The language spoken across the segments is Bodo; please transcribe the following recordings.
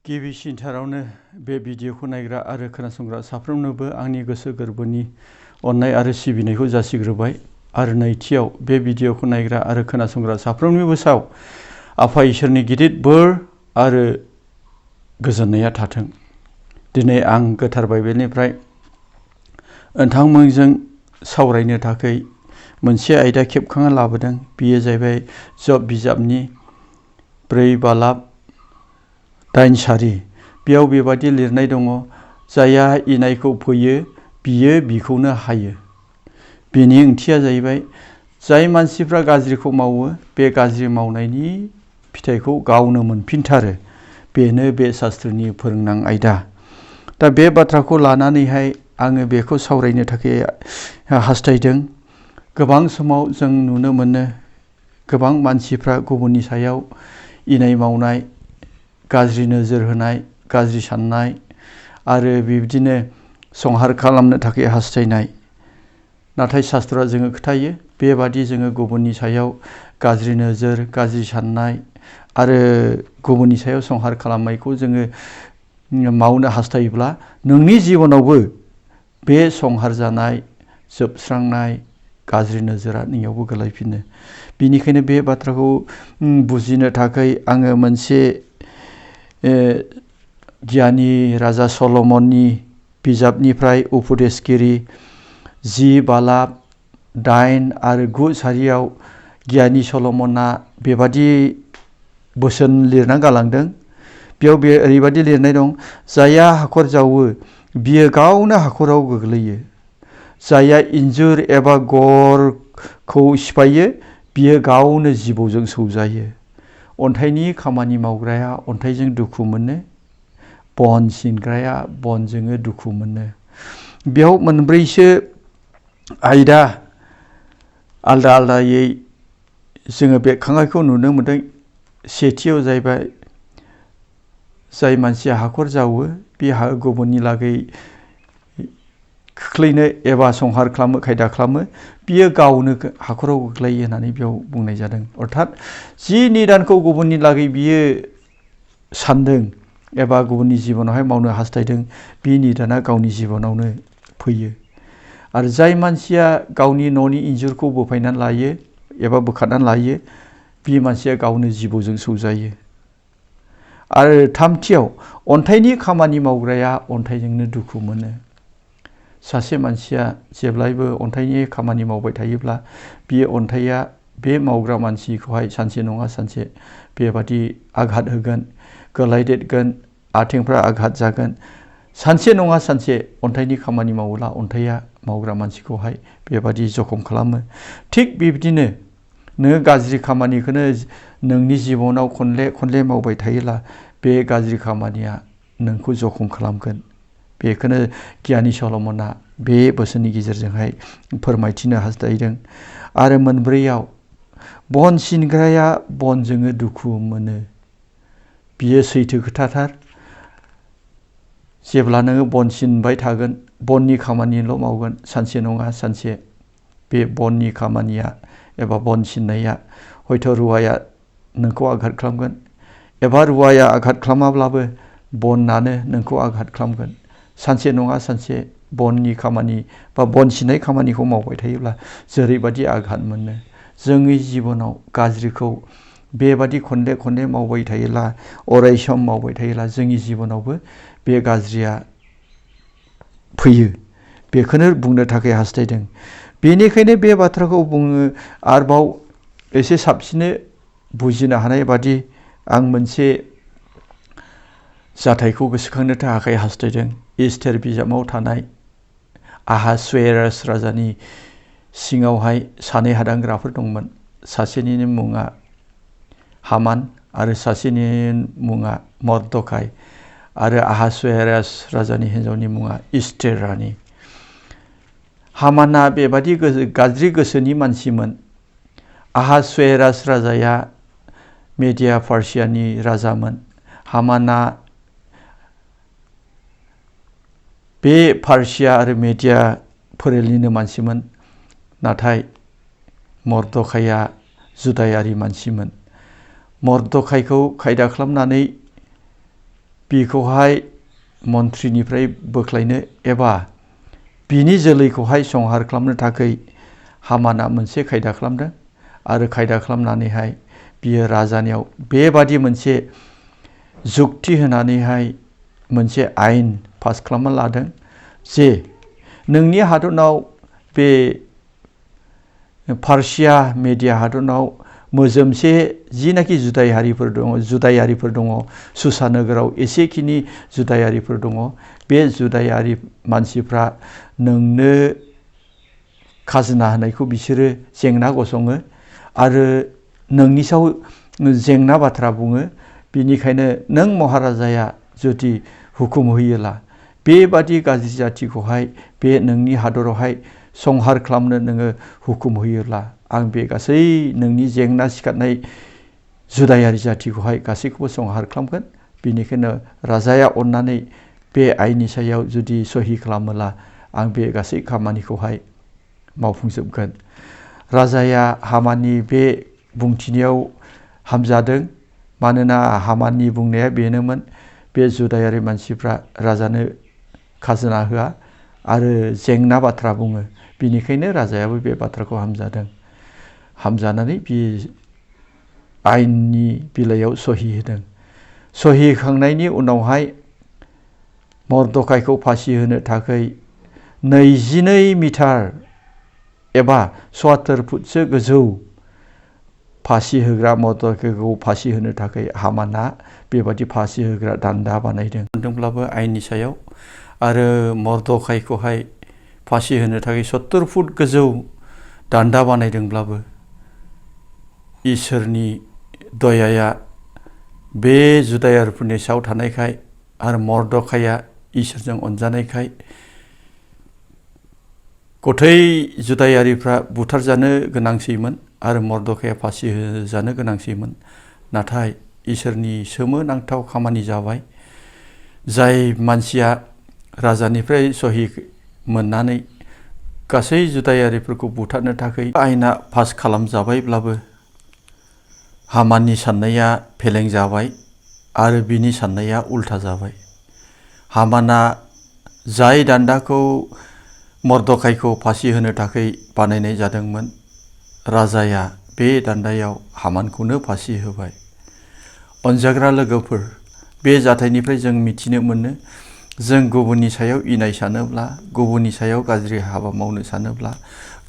गिबिसिनथारावनो बे भिडिअखौ नायग्रा आरो खोनासंग्रा साफ्रोमनोबो आंनि गोसो गोरबोनि अननाय आरो सिबिनायखौ जासिग्रोबाय आरो नैथियाव बे भिडिअखौ नायग्रा आरो खोनासंग्रा साफ्रोमनिबो सायाव आफा इसोरनि गिदिर बोर आरो गोजोननाया थाथों। दिनै आं गोथार बाइबेलनिफ्राय नोंथांमोनजों सावरायनो थाखाय मोनसे आयदा खेबखांना लाबोदों। बेयो जाहैबाय जब बिजाबनि 4:8 बेयाव बेबादि लिरनाय दङ, जायहा इनायखौ फोयो बियो बिखौनो हायो। बेनि ओंथिया जाहैबाय जाय मानसिफ्रा गाज्रिखौ मावो बे गाज्रि मावनायनि फिथाइखौ गावनो मोनफिनथारो। बेनो बे शास्त्रनि फोरोंनां आयदा। दा बे बाथ्राखौ लानानैहाय आङो बेखौ सावरायनो थाखाय हास्थायदों। गोबां समाव जों नुनो मोनो गोबां मानसिफ्रा गुबुननि सायाव इनाय मावनाय, गाज्रि नोजोर होनाय, गाज्रि साननाय आरो बिब्दिनो संहार खालामनो थाखाय हास्थायनाय। नाथाय शास्त्रआ जोङो खोथायो बेबादि जोङो गुबुननि सायाव गाज्रि नोजोर, गाज्रि साननाय आरो गुबुननि सायाव संहार खालामनायखौ जोङो मावनो हास्थायोब्ला नोंनि जिबनावबो बे संहार जानाय, जोबस्रांनाय, गाज्रि नोजोरा नोंयावबो गोलैफिनो। बिनिखायनो बे बाथ्राखौ बुजिनो थाखाय आङो मोनसे गियानि राजा सल'मननि बिजाबनिफ्राय उपदेशगिरि 10:8 आरो 9 गियानि सल'मना बेबादि बोसोन लिरना गालांदों। बेयाव बे ओरैबादि लिरनाय दं, जायहा हाखर जावो बियो गावनो हाखराव गोग्लैयो। जायहा इन्जुर एबा गरखौ सिफायो बियो गावनो जिबौजों सौजायो। अन्थाइनि खामानि मावग्राया अन्थाइजों दुखु मोनो, बन सिनग्राया बनजों दुखु मोनो। बेयाव मोनब्रैसो आयदा आलदा आलदायै जोङो बेरखांनायखौ नुनो मोनदों। सेथियाव जाहैबाय जाय मानसिया हाखर जावो बे गुबुननि लागै खोख्लैनो एबा संहार खालामो, खायदा खालामो, बियो गावनो हाखराव गोग्लैयो होननानै बेयाव बुंनाय जादों। अर्थात जि निदानखौ गुबुननि लागै बियो सानदों एबा गुबुननि जिबनावहाय मावनो हास्थायदों बे निदाना गावनि जिबनावनो फैयो। आरो जाय मानसिया गावनि न'नि इन्जुरखौ बोफायनानै लायो एबा बोखारनानै लायो बे मानसिया गावनो जिबौजों सौजायो। आरो थामथियाव अन्थाइनि खामानि मावग्राया अन्थाइजोंनो दुखु मोनो। सासे मानसिया जेब्लायबो अन्थाइनि खामानि मावबाय थायोब्ला बे अन्थाइया बे मावग्रा मानसिखौहाय सानसे नङा सानसे बेबादि आघात होगोन, गोलायदेरगोन, आथिंफ्रा आघात जागोन। सानसे नङा सानसे अन्थाइनि खामानि मावोब्ला अन्थाइया मावग्रा मानसिखौहाय बेबादि जखम खालामो। थिग बिब्दिनो नों गाज्रि खामानिखौनो नोंनि जिबनाव खनले खनले मावबाय थायोब्ला बे गाज्रि खामानिया नोंखौ जखम खालामगोन। बेखौनो गियानि सल'मना बे बोसोननि गेजेरजोंहाय फोरमायथिनो हास्थायदों। आरो मोनब्रैयाव बन सिनग्राया बनजों दुखु मोनो। बियो सैथो खोथाथार। जेब्ला नोङो बन सिनबाय थागोन, बननि खामानिल' मावगोन, सानसे नङा सानसे बे बननि खामानिया एबा बन सिननाया हयथ' रुवाया नोंखौ आघात खालामगोन एबा रुवाया आघात खालामाब्लाबो बनानो नोंखौ आघात खालामगोन। सानसे नङा सानसे बननि खामानि बा बन सिननाय खामानिखौ मावबाय थायोब्ला जेरैबादि आघात मोनो। जोंनि जिबनाव गाज्रिखौ बेबादि खनले खनले मावबाय थायोब्ला, अराय सम मावबाय थायोब्ला जोंनि जिबनावबो बे गाज्रिया फैयो। बेखौनो बुंनो थाखाय हास्थायदों। बेनिखायनो बे बाथ्राखौ बुङो आरोबाव एसे साबसिनै बुजिनो हानाय बादि आं मोनसे जाथायखौ गोसोखांनो थाखाय हास्थायदों। इस्टेर बिजाबाव थानाय आहासुएरास राजानि सिङावहाय सानै हादांग्राफोर दंमोन। सासेनिनो मुङा हामान आरो सासेनि मुङा मर्दखाय आरो आहासुएरास राजानि हिन्जावनि मुङा इस्टेर रानि। हामाना बेबादि गाज्रि गोसोनि मानसिमोन। आहासुएरास राजाया मेदिया पार्सियानि राजामोन। हामाना बे पार्सिया आरो मेदिया फोलेरनिनो मानसिमोन। नाथाय मर्दखाया जुदायारि मानसिमोन। मर्दखायखौ खायदा खालामनानै बिखौहाय मन्थ्रिनिफ्राय बोख्लायनो एबा बिनि जोलैखौहाय संहार खालामनो थाखाय हामाना मोनसे खायदा खालामदों आरो खायदा खालामनानैहाय बियो राजानियाव बेबादि मोनसे जुक्ति होनानैहाय मोनसे आयेन पास खालामना लादों जे नोंनि हादरनाव बे पार्सिया मेडिया हादरनाव मोजोमसे जिनाखि जुदायारिफोर दङ सुसा नोगोराव एसेखिनि जुदायारिफोर दङ बे जुदायारि मानसिफ्रा नोंनो खाजोना होनायखौ बिसोरो जेंना गसङो आरो नोंनि सायाव जेंना बाथ्रा बुङो बिनिखायनो नों महाराजाया जुदि हुकुम होयोला बेबादि गाज्रि जाथिखौहाय बे नोंनि हादरावहाय संहार खालामनो नोङो हुकुम होयोब्ला आं बे गासै नोंनि जेंना सिखारनाय जुदायारि जाथिखौहाय गासैखौबो संहार खालामगोन बेनिखायनो राजाया अननानै बे आयेननि सायाव जुदि सहि खालामोला आं बे गासै खामानिखौहाय मावफुंजोबगोन राजाया हामानि बे बुंथिनायाव हामजादों मानोना हामानि बुंनाया बेनोमोन बे जुदायारि मानसिफ्रा राजानो खाजोना होआ आरो जेंना बाथ्रा बुङो बिनिखायनो राजायाबो बे बाथ्राखौ हामजादों हामजानानै बे आयेननि बिलाइयाव सहि होदों सहि होखांनायनि उनावहाय मर्दखाइखौ फासि होनो थाखाय 22 मिटार एबा 74 फुटसो गोजौ फासि होग्रा मर्दखाइखौ फासि होनो थाखाय हामाना बेबादि फासि होग्रा दान्दा बानायदों मोनदोंब्लाबो आयेननि सायाव आरो मर्दखाइखौहाय फासि होनो थाखाय 70 फुट गोजौ दान्दा बानायदोंब्लाबो इसोरनि दयाया बे जुदायारिफोरनि सायाव थानायखाय आरो मर्दखाइया इसोरजों अनजानायखाय गथै जुदायारिफ्रा बुथारजानो गोनांसैमोन आरो मर्दखाइया फासि होजानो गोनांसैमोन नाथाय इसोरनि सोमोनांथाव खामानि जाबाय जाय मानसिया राजानिफ्राय सहि मोननानै गासै जुदायारिफोरखौ बुथारनो थाखाय आयेना पास खालामजाबायब्लाबो हामानि साननाया फेलें जाबाय आरो बिनि साननाया उल्था जाबाय हामाना जाय दान्दाखौ मर्दखाइखौ फासि होनो थाखाय बानायनाय जादोंमोन राजाया बे दान्दायाव हामानखौनो फासि होबाय अनजाग्रा लोगोफोर बे जाथायनिफ्राय जों मिथिनो मोनो जों गुबुननि सायाव इनाय सानोब्ला गुबुननि सायाव गाज्रि हाबा मावनो सानोब्ला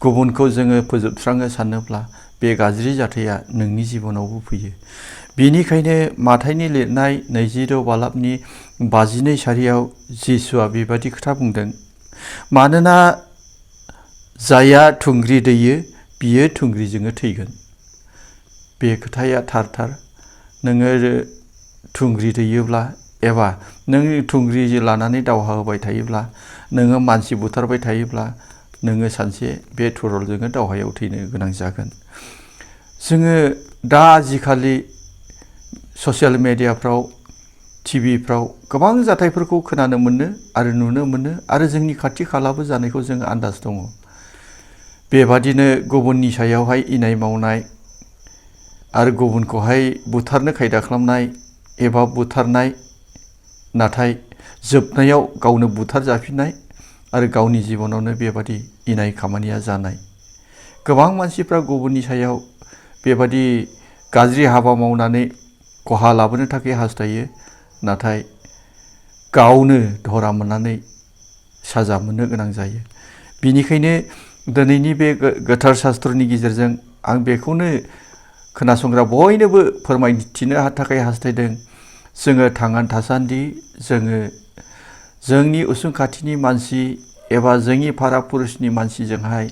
गुबुनखौ जोङो फोजोबस्रांनो सानोब्ला बे गाज्रि जाथाया नोंनि जिबनावबो फैयो बेनिखायनो माथाइनि लिरनाय 26 बालाबनि 52 सारियाव जिसुआ बेबादि खोथा बुंदों मानोना जाया थुंग्रि दैयो बियो थुंग्रिजोंनो थैगोन बे खोथाया थार नोङो थुंग्रि दैयोब्ला एबा नों थुंग्रि लानानै दावहा होबाय थायोब्ला नोङो मानसि बुथारबाय थायोब्ला नोङो सानसे बे तुरलजोंनो दावहायाव थैनो गोनां जागोन जोङो दा आजिखालि ससियेल मेडियाफ्राव टिभिफ्राव गोबां जाथायफोरखौ खोनानो मोनो आरो नुनो मोनो आरो जोंनि खाथि खालाबो जानायखौ जों आन्दाज दङ बेबादिनो गुबुननि सायावहाय इनाय मावनाय आरो गुबुनखौहाय बुथारनो खायदा खालामनाय एबा बुथारनाय नाथाय जोबनायाव गावनो बुथार जाफिननाय आरो गावनि जिबनावनो बेबादि इनाय खामानिया जानाय गोबां मानसिफ्रा गुबुननि सायाव बेबादि गाज्रि हाबा मावनानै खहा लाबोनो थाखाय हास्थायो नाथाय गावनो धरा मोननानै साजा मोननो गोनां जायो बिनिखायनो दिनैनि बे गोथार शास्त्रनि गेजेरजों आं बेखौनो खोनासंग्रा बयनोबो फोरमायथिनो थाखाय हास्थायदों जोङो थांनानै थासान्दि जोङो जोंनि उसुं खाथिनि मानसि एबा जोंनि फारा पुरुषनि मानसिजोंहाय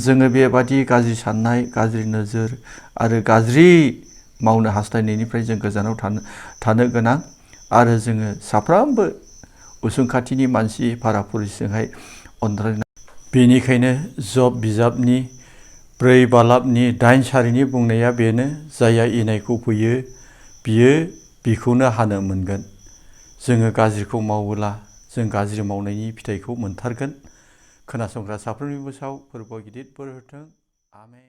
जोङो बेबादि गाज्रि साननाय गाज्रि नोजोर आरो गाज्रि मावनो हास्थायनायनिफ्राय जों गोजानाव थानो गोनां आरो जोङो साफ्रोमबो उसुं खाथिनि मानसि फारा पुरुषजोंहाय अनज्लायनाय बेनिखायनो जब बिजाबनि 4 बालाबनि 8 सारिनि बुंनाया बेनो जायहा इनायखौ फैयो बियो बिखौनो हानो मोनगोन जोङो गाज्रिखौ मावोब्ला जों गाज्रि मावनायनि फिथाइखौ मोनथारगोन खोनासंग्रा साफ्रोमनिबो सायाव फोरबोआ गिदिर बोर होथों आमेन।